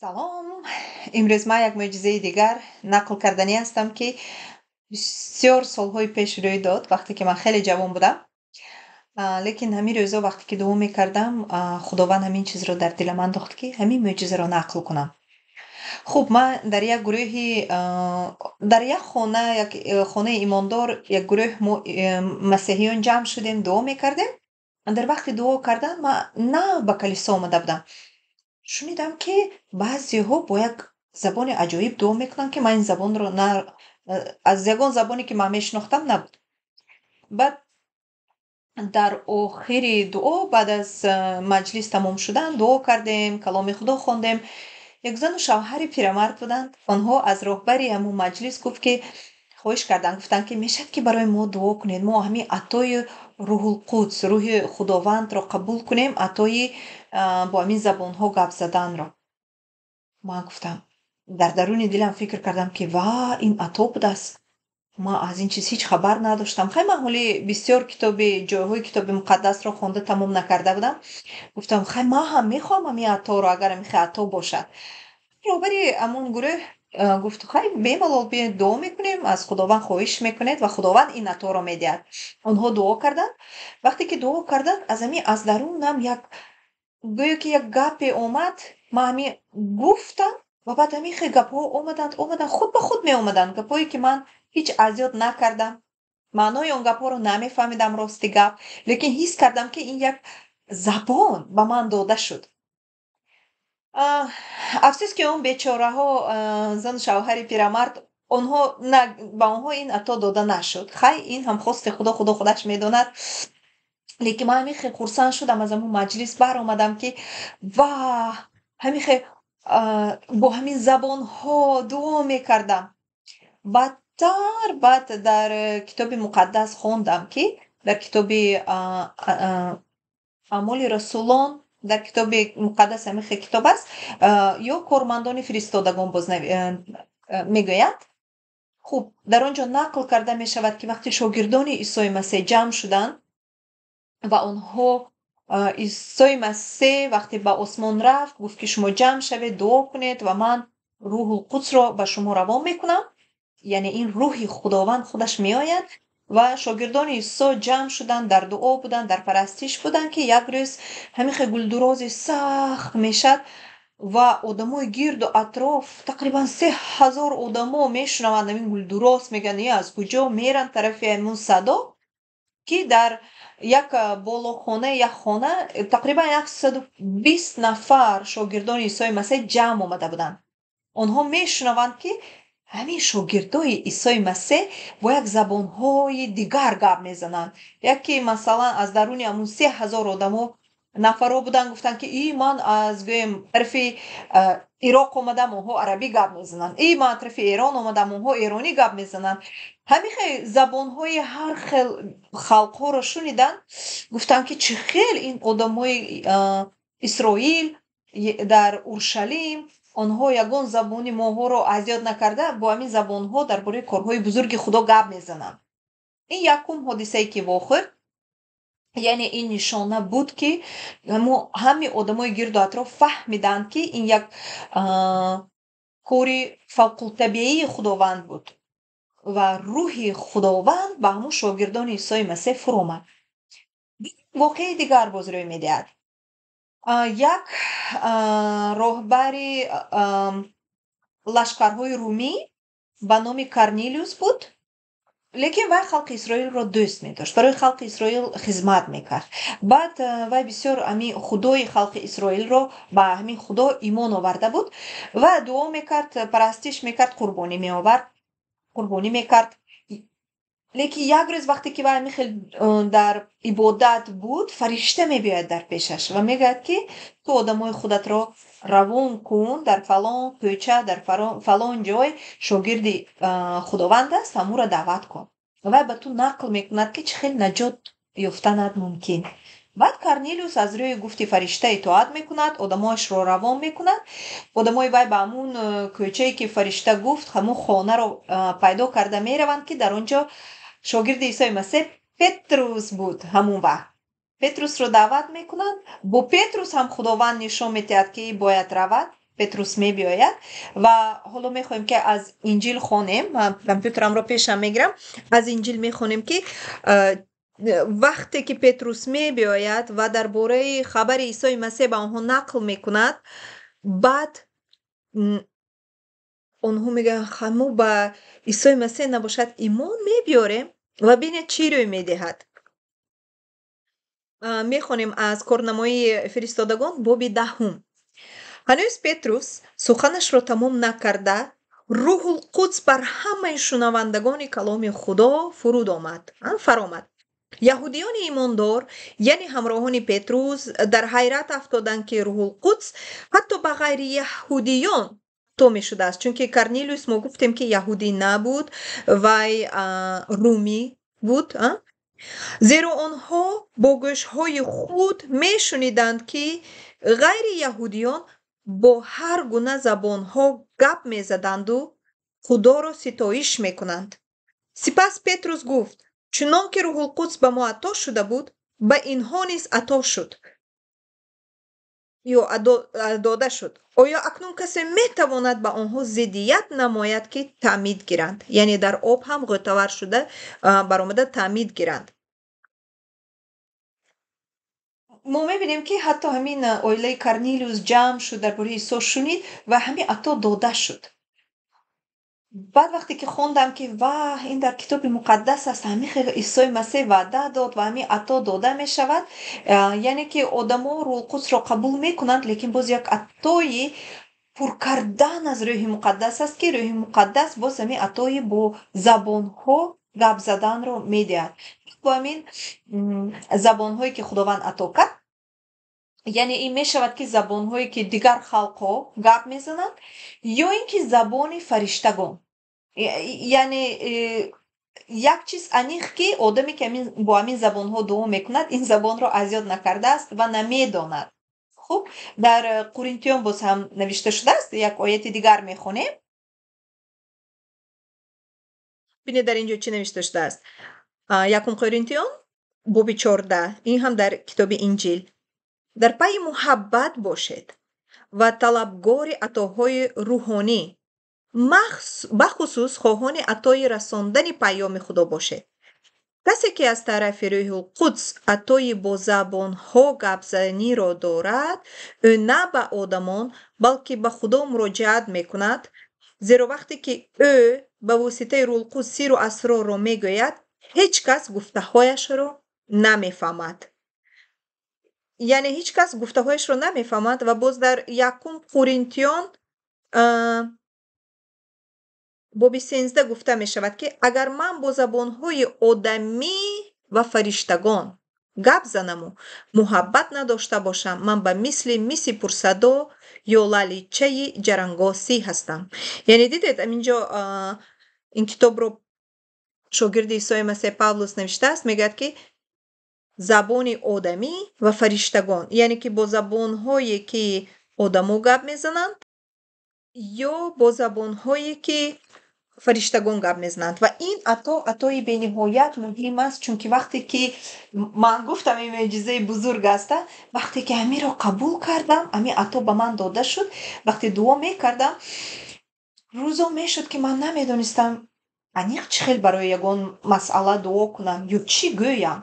Салом! Имрӯз ман як мӯъҷизаи дигар нақл карданӣ ҳастам, ки бисёр солҳои пеш рӯй дод, вақте ки ман хеле ҷавон будам. Лекин ҳамин рӯзо, вақте ки дуо мекардам, Худованд ҳамин чизро дар дилам андохт, ки ҳамин мӯъҷизаро нақл кунам. Хуб, ман дар як гурӯҳи, дар як хона, як хонаи имондор, як гурӯҳ мо масеҳиён ҷамъ шудем, дуо мекардем. Дар вақти дуо кардан ман нав ба калисо омада будам. Шунидам, ки баъзеҳо бо як забони аҷоиб дуо мекунанд, ки ман ин забонро на аз ягон забоне, ки ман мешинохтам, набуд. Баъд дар охири дуо, баъд аз маҷлис тамом шудан, дуо кардем, каломи Худо хондем. Як зану шавҳари пирамард буданд. Онҳо аз роҳбари ҳамун маҷлис гуфт, ки хоҳиш карданд, гуфтанд, ки мешавад, ки барои мо дуо кунед, мо ҳамин атои Рӯҳулқудс, рӯҳи Худовандро қабул кунем, атои бо ҳамин забонҳо гап заданро. Ман гуфтам, дар даруни дилам фикр кардам, ки ва ин ато будааст, ман аз ин чиз ҳеҷ хабар надоштам. Хай, ман ҳоли бисёр китоби ҷойҳои Китоби Муқаддасро хонда тамом накарда будам. Гуфтам, хай, ман ҳам мехоҳам ҳамин аторо, агар ҳамин ато бошад. Роҳбари ҳамон гурӯҳ гуфт: хай, бемалол биёед, дуо мекунем, аз Худованд хоҳиш мекунед ва Худованд ин аторо медиҳад. Онҳо дуо карданд. Вақте ки дуо карданд, аз ҳамин аз дарунам як, гӯё ки як гапе омад. Ман ҳамин гуфтам ва баъд ҳамин хел гапҳо омаданд, омаданд, худ ба худ меомаданд, гапҳое, ки ман ҳеҷ аз ёд накардам, маънои он гапҳоро намефаҳмидам, рости гап, лекин ҳис кардам, ки ин як забон ба ман дода шуд. Афсӯс, ки он бечораҳо, зану шавҳари пирамард, онҳо ба онҳо ин ато дода нашуд. Хай, ин ҳам хости Худо, Худо худаш медонад. Лекин ман ҳамин хел хурсанд шудам, аз ҳамун маҷлис баромадам, ки ва ҳамин хел бо ҳамин забонҳо дуо мекардам. Баъдтар баъд дар Китоби Муқаддас хондам, ки дар китоби Аъмоли расулон, дар Китоби Муқаддас ҳамин хел китоб аст, ё Кормандони фиристодагон боз мегӯянд. Хуб, дар он ҷо нақл карда мешавад, ки вақте шогирдони Исои Масеҳ ҷамъ шуданд ва онҳо, Исои Масеҳ вақте ба осмон рафт, гуфт, ки шумо ҷамъ шавед, дуо кунед ва ман Рӯҳулқудсро ба шумо равон мекунам, яъне ин рӯҳи Худованд худаш меояд. Ва шогирдони Исо ҷамъ шуданд, дар дуо буданд, дар парастиш буданд, ки як рӯз ҳамин хел гулдурози сахт мешад ва одамои гирду атроф, тақрибан 3000 одамо мешунаванд ҳамин гулдуроз, мегӯянд: е, аз куҷо? Меранд тарафи ҳамун садо, ки дар як болохонаи як хона тақрибан 120 нафар шогирдони Исои Масеҳ ҷамъ омада буданд. Онҳо мешунаванд, ки ҳамин шогирдои Исои Масеҳ бо як забонҳои дигар гап мезананд. Яке, масалан, аз даруни ҳамун 3000 одамо нафарҳо буданд, гуфтанд, ки и ман аз, гӯем, тарафи Ироқ омадам, онҳо арабӣ гап мезананд, и ман тарафи Эрон омадам, онҳо эронӣ гап мезананд. Ҳамин хел забонҳои ҳар хел халқҳоро шуниданд, гуфтанд, ки чӣ хел ин одамои Исроил дар Уршалим, онҳо ягон забони моҳоро аз ёд накарда, бо ҳамин забонҳо дар бораи корҳои бузурги Худо гап мезананд. Ин якум ҳодисае, ки вохӯрд, яъне ин нишона буд, ки ҳами одамои гирду атроф фаҳмиданд, ки ин як кори фавқултабиии Худованд буд ва рӯҳи Худованд ба ҳамун шогирдони Исои Масеҳ фуромад. Воқеаи дигар боз рӯй медиҳад. Як роҳбари лашкарҳои румӣ ба номи Корнилиус буд, лекин вай халқи Исроилро дӯст медошт, барои халқи Исроил хизмат мекард. Баъд вай бисёр ҳамин Худои халқи Исроилро, ба ҳамин Худо имон оварда буд ва дуо мекард, парастиш мекард, қурбонӣ меовард, қурбонӣ мекард. Лекин як рӯз, вақте ки вай ҳамин хел дар ибодат буд, фаришта мебиёяд дар пешаш ва мегӯяд, ки ту одамои худатро равон кун, дар фалон кӯча, дар фалон ҷой шогирди Худованд аст, ҳамуро даъват кун, вай ба ту нақл мекунад, ки чӣ хел наҷот ёфтанат мумкин. Баъд Корнилиус аз рӯи гуфти фаришта итоат мекунад, одамоашро равон мекунад. Одамои вай ба ҳамун кӯчае, ки фаришта гуфт, ҳамун хонаро пайдо карда мераванд, ки дар он ҷо шогирди Исои Масеҳ Петрус буд ҳамун вақт. Петрусро даъват мекунанд. Бо Петрус ҳам Худованд нишон медиҳад, ки бояд равад. Петрус мебиёяд ва ҳоло мехоҳем, ки аз Инҷил хонем. Ман компютерамро пешам мегирам, аз Инҷил мехонем, ки вақте ки Петрус мебиёяд ва дар бораи хабари Исои Масеҳ ба онҳо нақл мекунад, баъд онҳо мегӯянд: мо ба Исои Масеҳ набошад имон мебиёрем. Ва бинед, чӣ рӯй медиҳад. Мехонем аз Корнамоии фиристодагон, боби 10-ум. Ҳанӯз Петрус суханашро тамом накарда, Рӯҳулқудс бар ҳамаи шунавандагони каломи Худо фуруд омад, фаромад. Яҳудиёни имондор, яъне ҳамроҳони Петрус, дар ҳайрат афтоданд, ки Рӯҳулқудс ҳатто ба ғайри яҳудиён ато мешудааст, чунки Корнилиус, мо гуфтем, ки яҳудӣ набуд, вай румӣ буд. Зеро онҳо бо гӯшҳои худ мешуниданд, ки ғайри яҳудиён бо ҳар гуна забонҳо гап мезаданду Худоро ситоиш мекунанд. Сипас Петрус гуфт: чунон ки Рӯҳулқудс ба мо ато шуда буд, ба инҳо низ ато шуд ё дода шуд. Оё акнун касе метавонад ба онҳо зиддият намояд, ки таъмид гиранд? Яъне дар об ҳам ғӯтавар шуда баромада таъмид гиранд. Мо мебинем, ки ҳатто ҳамин оилаи Корнилиус ҷамъ шуд, дар бораи Исо шунид ва ҳамин ато дода шуд. Баъд вақте ки хондам, ки ваҳ, ин дар Китоби Муқаддас аст, ҳамин хел Исои Масеҳ ваъда дод ва ҳамин ато дода мешавад, яъне ки одамо Рӯҳулқудсро қабул мекунанд, лекин боз як атои пур кардан аз Рӯҳи Муқаддас аст, ки Рӯҳи Муқаддас боз ҳамин атои бо забонҳо гап заданро медиҳад. Бо ҳамин забонҳое, ки Худованд ато кард, яъне ин мешавад, ки забонҳое, ки дигар халқҳо гап мезананд, ё ин ки забони фариштагон. Яъне як чиз аниқ, ки одаме, ки бо ҳамин забонҳо дуо мекунад, ин забонро аз ёд накардааст ва намедонад. Хуб, дар Қуринтиён боз ҳам навишта шудааст, як ояти дигар мехонем. Бинед, дар ин ҷо чӣ навишта шудааст. 1 Қуринтиён, боби 14, ин ҳам дар китоби Инҷил. Дар пайи муҳаббат бошед ва талабгори атоҳои рӯҳонӣ, бахусус хоҳони атои расондани паёми Худо бошед. Касе, ки аз тарафи Рӯҳулқудс атои бо забонҳо гапзаниро дорад, ӯ на ба одамон, балки ба Худо муроҷиат мекунад, зеро вақте ки ӯ ба воситаи Рӯҳулқудс сирру асрорро мегӯяд, ҳеҷ кас гуфтаҳояшро намефаҳмад. Яъне ҳеҷ кас гуфтаҳояшро намефаҳмад. Ва боз дар 1 Қуринтиён, боби 13 гуфта мешавад, ки агар ман бо забонҳои одамӣ ва фариштагон гап занаму муҳаббат надошта бошам, ман ба мисли миси пурсадо ё лаличаи ҷарангосӣ ҳастам. Яъне дидед, ҳаминҷо ин китобро шогирди Исои Масеҳ Павлус навиштааст, мегӯяд, ки забони одамӣ ва фариштагон, яъне ки бо забонҳое, ки одамо гап мезананд, ё бо забонҳое, ки фариштагон гап мезананд. Ва ин ато атои бениҳоят муҳим аст, чунки вақте ки ман гуфтам, ин мӯъҷизаи бузург аст, вақте ки ҳаминро қабул кардам, ҳамин ато ба ман дода шуд, вақте дуо мекардам, рӯзо мешуд, ки ман намедонистам аниқ чӣ хел барои ягон масъала дуо кунам ё чӣ гӯям.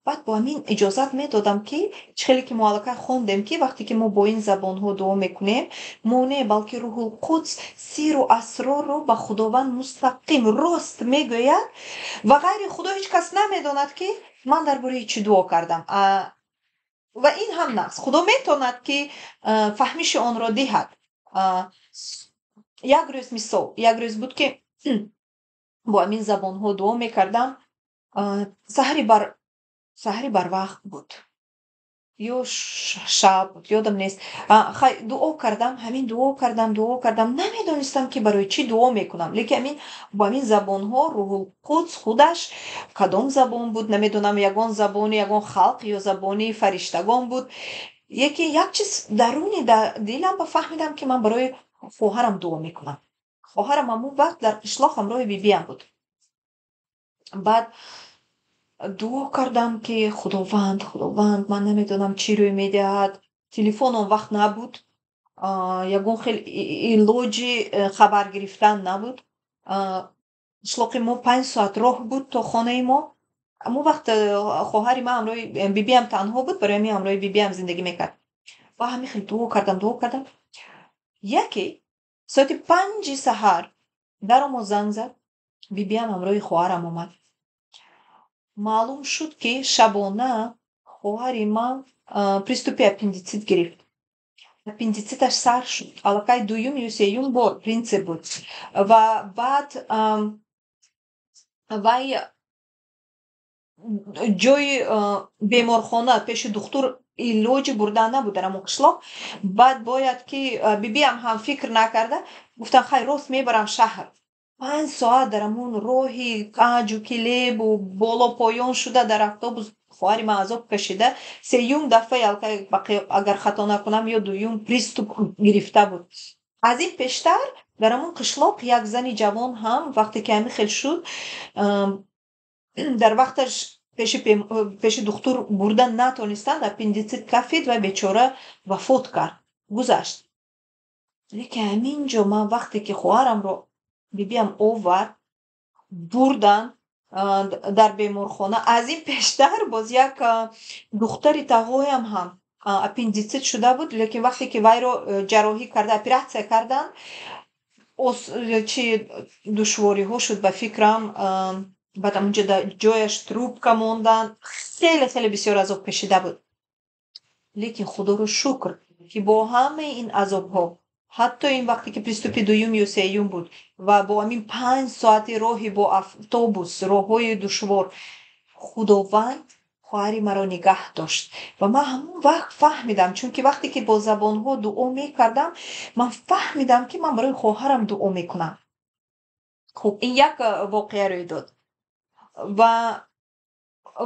Баъд бо ҳамин иҷозат медодам, ки чӣ хеле ки мо аллакай хондем, ки вақте ки мо бо ин забонҳо дуо мекунем, мо не, балки Рӯҳулқудс сирру асрорро ба Худованд мустақим рост мегӯяд ва ғайри Худо ҳеҷ кас намедонад, ки ман дар бораи чӣ дуо кардам. Ва ин ҳам нақс. Худо метавонад, ки фаҳмиши онро диҳад. Як рӯз, мисол, як рӯз буд, ки бо ҳамин забонҳо дуо мекардам, саҳари барвақт буд ё шаб буд, ёдам нест. Хай, дуо кардам, ҳамин дуо кардам, дуо кардам, намедонистам, ки барои чӣ дуо мекунам, лекин ҳамин бо ҳамин забонҳо Рӯҳулқудс худаш, кадом забон буд намедонам, ягон забони ягон халқ ё забони фариштагон буд, яке як чиз даруни дилам ба фаҳмидам, ки ман барои хоҳарам дуо мекунам. Хоҳарам ҳамон вақт дар қишлоқ ҳамроҳи бибиям буд. Баъд дуо кардам, ки Худованд, Худованд, ман намедонам, чӣ рӯй медиҳад. Телефон он вақт набуд. Ягон хел илоҷи хабар гирифтан набуд. Қишлоқи мо 5 соат роҳ буд то хонаи мо. Ҳамон вақт хоҳари ман ҳамроҳи бибиам танҳо буд, барои ҳамин ҳамроҳи бибиам зиндагӣ мекард. Ва ҳамин хел дуо кардам, дуо кардам. Яке соати 5-и саҳар даромо занг зад, бибиам ҳамроҳи хоҳарам омад. Маълум шуд, ки шабона хоҳари ман приступи аппендитсит гирифт. Аппендициташ сар шуд, аллакай дуюм ё сеюм бор приступ буд. Ва баъд вай ҷои беморхона, пеши духтур илоҷи бурдан набуд дар ҳамон қишлоқ. Баъд бояд ки бибиам ҳам фикр накарда гуфтам: «Хай, рост мебарам шаҳр». 5 соат дар ҳамон роҳи каҷу килебу боло поён шуда дар автобус хоҳари ман азоб кашида, сеюм дафъаи аллакай, агар хато накунам, ё дуюм приступ гирифта буд. Аз ин пештар дар ҳамон қишлоқ як зани ҷавон ҳам вақте ки ҳамин хел шуд, дар вақташ пеши духтур бурда натонистанд, аппендицит кафид ва бечора вафот кард, гузашт. Лекин ҳамин ҷо ман вақте ки хоҳарамро бибиам овард, бурдан дар беморхона, аз ин пештар боз як духтари тағоям ҳам аппендицит шуда буд, лекин вақте ки вайро ҷарроҳӣ карда, оператсия карданд, чи душвориҳо шуд, ба фикрам, баъд ҳамунҷо ҷояш трубка монданд, хеле хеле бисёр азоб кашида буд. Лекин худоро шукр, ки бо ҳамаи ин азобҳо, ҳатто ин вақте ки приступи дуюм ё сеюм буд ва бо ҳамин 5 соати роҳи бо автобус, роҳҳои душвор, Худованд хоҳари маро нигаҳ дошт. Ва ман ҳамон вақт фаҳмидам, чунки вақте ки бо забонҳо дуо мекардам, ман фаҳмидам, ки ман барои хоҳарам дуо мекунам. Хуб, ин як воқеа рӯй дод ва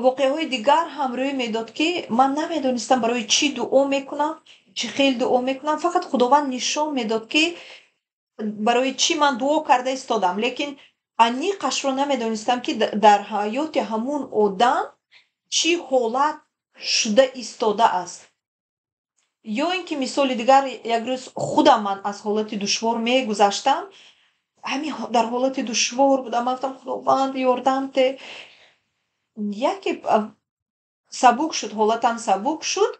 воқеаҳои дигар ҳам рӯй медод, ки ман намедонистам, барои чӣ дуо мекунам, чӣ хел дуо мекунам. Фақат Худованд нишон медод, ки барои чӣ ман дуо карда истодам, лекин аниқашро намедонистам, ки дар ҳаёти ҳамун одам чӣ ҳолат шуда истодааст. Ё ин ки мисоли дигар, як рӯз худам ман аз ҳолати душвор мегузаштам, ҳамин дар ҳолати душвор будам. Ман гуфтам: «Худованд, ёрдам те». Яке сабук шуд, ҳолатам сабук шуд.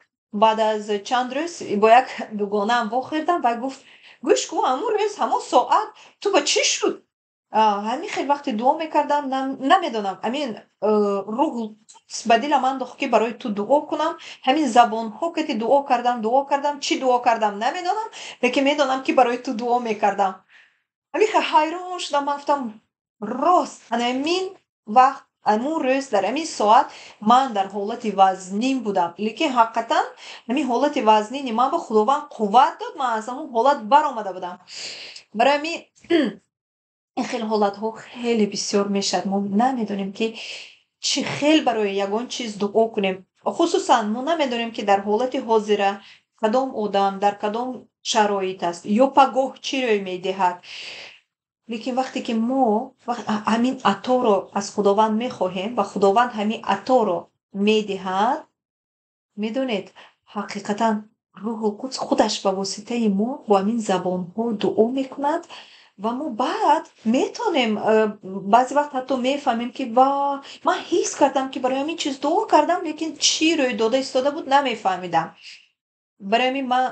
Баъд аз чанд рӯз бо як дугонаам вохӯрдам ва гуфт: «Гӯш кун, ҳамон рӯз, ҳамон соат ту ба чӣ шуд?» Ҳамин хел вақте дуо мекардам, намедонам, ҳамин Рӯҳул ба дилам андохт, ки барои ту дуо кунам. Ҳамин забонҳо кати дуо кардам, дуо кардам, чӣ дуо кардам, намедонам, лекин медонам, ки барои ту дуо мекардам. Ҳамин хел ҳайрон шудам. Ман гуфтам: «Рост, ана ҳамин вақт, ҳамун рӯз, дар ҳамин соат ман дар ҳолати вазнин будам, лекин ҳақиқатан ҳамин ҳолати вазнини ман ба Худованд қувват дод, ман аз ҳамон ҳолат баромада будам». Барои ҳамин ин хел ҳолатҳо хеле бисёр мешавад. Мо намедонем, ки чӣ хел барои ягон чиз дуо кунем. Хусусан мо намедонем, ки дар ҳолати ҳозира кадом одам дар кадом шароит аст ё пагоҳ чӣ рӯй медиҳад. Лекин вақте ки мо ҳамин аторо аз Худованд мехоҳем ва Худованд ҳамин аторо медиҳад, медонед, ҳақиқатан Рӯҳул Қудс худаш ба воситаи мо бо ҳамин забонҳо дуо мекунад ва мо баъд метавонем, баъзе вақт ҳатто мефаҳмем, ки ва ман ҳис кардам, ки барои ҳамин чиз дуо кардам, лекин чӣ рӯй дода истода буд, намефаҳмидам. Барои ҳамин ман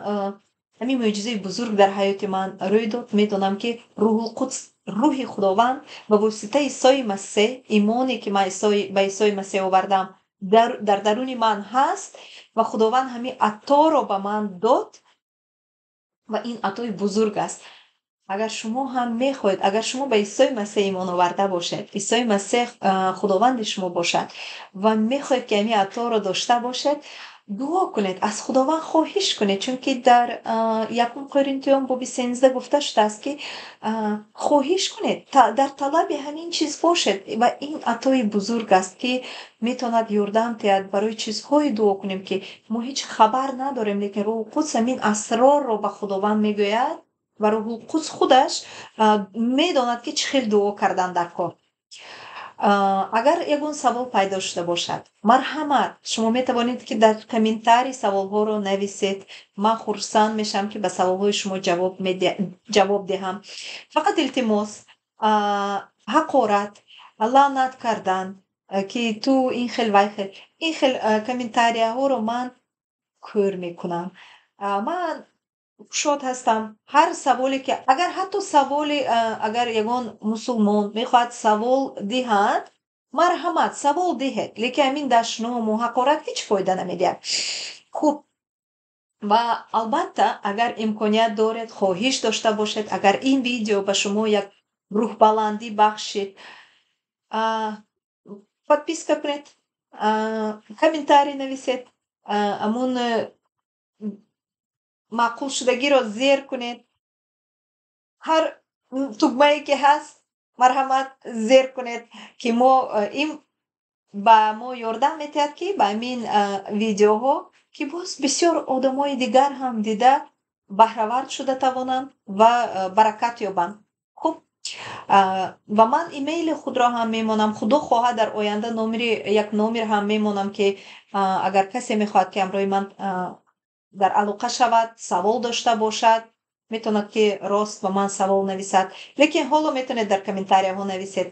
ҳамин мӯъҷизаи бузург дар ҳаёти ман рӯй дод. Медонам, ки Рӯҳулқудс, рӯҳи Худованд, ба воситаи Исои Масеҳ, имоне ки ман ба Исои Масеҳ овардам, дар даруни ман ҳаст ва Худованд ҳамин аторо ба ман дод ва ин атои бузург аст. Агар шумо ҳам мехоҳед, агар шумо ба Исои Масеҳ имон оварда бошед, Исои Масеҳ Худованди шумо бошад ва мехоҳед, ки ҳамин аторо дошта бошед, дуо кунед, аз Худованд хоҳиш кунед, чунки дар Якум Коринтиён боби 13 гуфта шудааст, ки хоҳиш кунед, дар талаби ҳамин чиз бошед. Ва ин атои бузург аст, ки метавонад ёрдам диҳад барои чизҳое дуо кунем, ки мо ҳеҷ хабар надорем, лекин Рӯҳулқудс ҳамин асрорро ба Худованд мегӯяд ва Рӯҳулқудс худаш медонад, ки чӣ хел дуо кардан дар кор. Агар ягон савол пайдо шуда бошад, марҳамат, шумо метавонед, ки дар комментарий саволҳоро нависед. Ман хурсанд мешавам, ки ба саволҳои шумо ҷавоб диҳам. Фақат илтимос, ҳақорат, лаънат кардан, ки ту ин хел, вай хел, ин хел комментарияҳоро ман кӯр мекунам. Ман шод ҳастам, ҳар саволе ки, агар ҳатто саволе, агар ягон мусулмон мехоҳад савол диҳад, марҳамат, савол диҳед, лекин ҳамин дашному ҳақорат ҳеҷ фоида намедиҳад. Хуб, ва албатта, агар имконият доред, хоҳиш дошта бошед, агар ин видео ба шумо як рӯҳбаландӣ бахшид, подписка кунед, комментарий нависед, ҳамун маъқулшудагиро зер кунед. Ҳар тугмае ки ҳаст, марҳамат, зер кунед, ки мо ин ба мо ёрдам метиҳад, ки ба ҳамин видеоҳо, ки боз бисёр одамои дигар ҳам дида, баҳравард шуда тавонанд ва баракат ёбанд. Хуб, ва ман имейли худро ҳам мемонам. Худо хоҳад, дар оянда номери, як номер ҳам мемонам, ки агар касе мехоҳад, ки ҳамроҳи ман дар алоқа шавад, савол дошта бошад, метавонад, ки рост ба ман савол нависад, лекин ҳоло метавонед дар комментарияҳо нависед.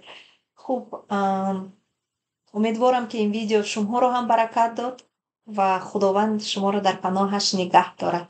Хуб, умедворам, ки ин видео шуморо ҳам баракат дод ва Худованд шуморо дар паноҳаш нигаҳ дорад.